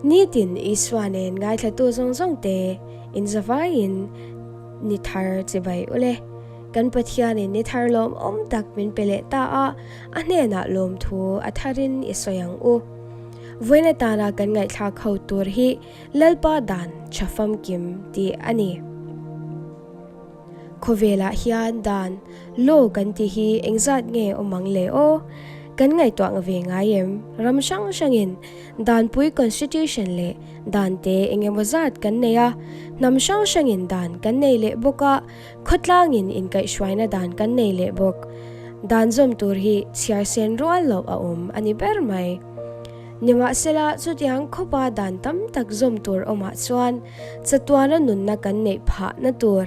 Nitin Isua nen ngaithlatu zawng zawng te inzavaiin ni thar chibai ule. Kan Pathianin ni thar lawmawm tak min pe leh ta a, a hnenah lawmthu a tharin i sawi ang u. Vawiin atana kan ngaihthlak ho tur hi Lalpa dan tha famkim tih a ni. Khawvelah hian dan, law, kan tih hi engzat nge awm ang le aw? Kan ngaihtuah ve ngai em? Ram hrang hrangin danpui constitution leh dan te eng emaw zat kan nei a, hnam hrang hrangin dan kan nei leh bawk a, khawtlangin inkaihhruaina dan kan nei leh bawk. Dan zawm tur hi chhiar sen rual loh a awm a ni ber mai. Nimahsela, chutiang khawpa dan tam tak zawm tur awmah chuan chatuana nunna kan neih phahna tur,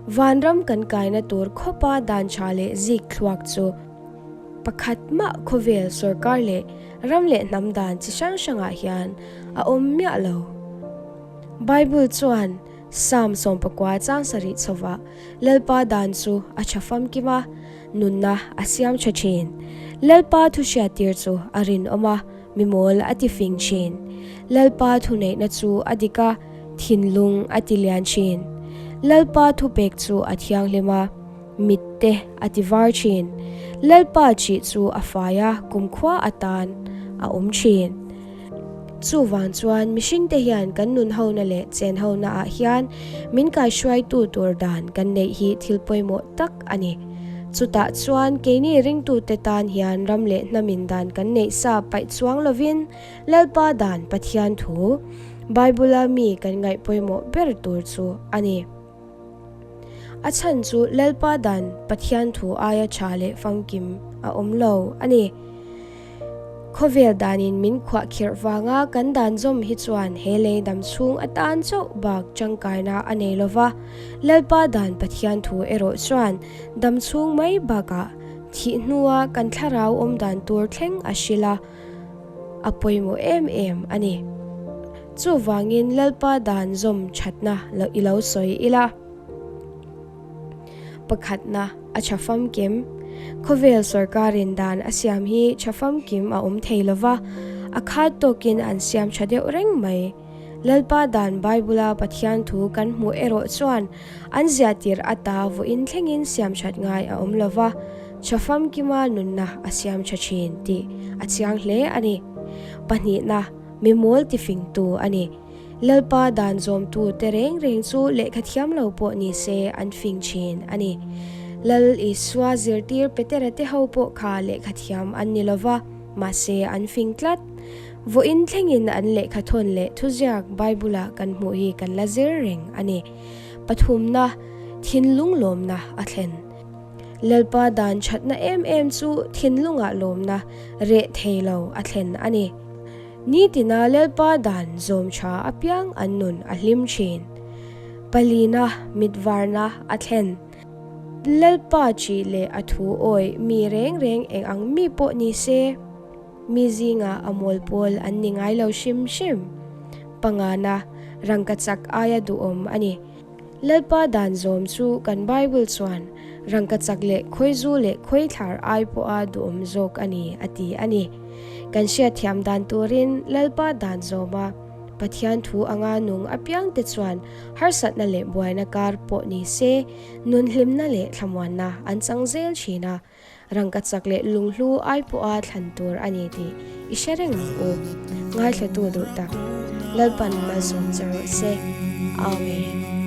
vanram kan kaina tur khawpa dan tha leh zik thluak chu pakhat mah khawvel sorkar leh ram leh hnam dan chi hrang hrangah hian a awm miah lo. Bible chuan Psalm 90 chang sarih chhovah Lalpa dan chu a tha famkim a, Nunna a siam tha thin. Lalpa thu hriattir chu a rinawm a, mi mawl a ti fing thin. Lalpa thuneihna chu a dik a, thinlung a ti lian thin. Lalpa thupek chu a thianghlim a, mitte a ti var thin. Lalpa chih chu a fai a, kumkhua atan a awm thin. Chuvang chuan mihringte hian kan nun hona leh chen hona ah hian min kaihruaitu tur dan kan neih hi thil pawimawh tak a ni. Chutah chuan keini ringtute tan hian ram leh hnamin dan kan neih sa paih chuang lovin Lalpa dan Pathian thu, Bible-a mi kan ngaih pawimawh ber tur chu a ni. A chhan chu Lalpa dan Pathian thu aia tha leh famkim a awm lo a ni. Khawvel danin min khuah khirh vanga kan dan zawm hi chuan he lei dam chhung atan chauh bak tangkaina a nei lo va, Lalpa dan Pathian thu erawh chuan dam chhung mai bakah thih hnua kan thlarau awm dan tur thleng a hrilh a, a pawimawh em em a ni. Chuvangin Lalpa dan zawm thatna i lo sawi ila. Pakhatna, a tha famkim. Khawvel sorkarin dan a siam hi tha famkim a awm thei lo va, a khat tawkin an siam tha deuh reng mai. Lalpa dan Bible-a Pathian thu kan hmuh erawh chuan an ziahtir ata vawiin thlengin siam that ngai a awm lo va, tha famkima nunna a siam tha thin tih a chiang hle a ni. Pahnihna, mi mawl tifingtu a ni. Lalpa dan zawmtu te reng reng chu lehkha thiam lo pawh ni se an fing thin a ni. Lal Isua zirtir Petera te ho pawh kha lehkha thiam an ni lova, mahse an fing tlat. Vawiin thlengin an lehkha thawn leh thuziak Bible-a kan hmuh hi kan la zir reng a ni. Pathumna, thinlung lawmna a thlen. Lalpa dan thatna em em chu thinlungah lawmna reh thei lo a thlen a ni. Nitina Lalpa dan zawm tha apiang an nun a hlim thin. Palina mitvarna a thlen. Lalpa chi leh a thu awi mi reng reng eng ang mi pawh ni se, mi zingah a mawl pawl an ni ngai lo hrim hrim. Pangana rangkachak aia duhawm a ni. Lalpa dan zawm chu kan Bible chuan rangkachak leh khawizu leh khawithlar ai pawha duhawm zawk a ni a ti a ni. Kan hriatthiam dan turin Lalpa dan zawma Pathian thu anga nung apiangte chuan harsatna leh buaina kar pawh ni se nun hlimna leh thlamuanna an chang zel thin a. Rangkachak leh lunghlu ai pawha thlan tur a ni tih i hre reng ang u. Ngaithlatu duh tak, Lalpan malsawm che rawh se. Amen.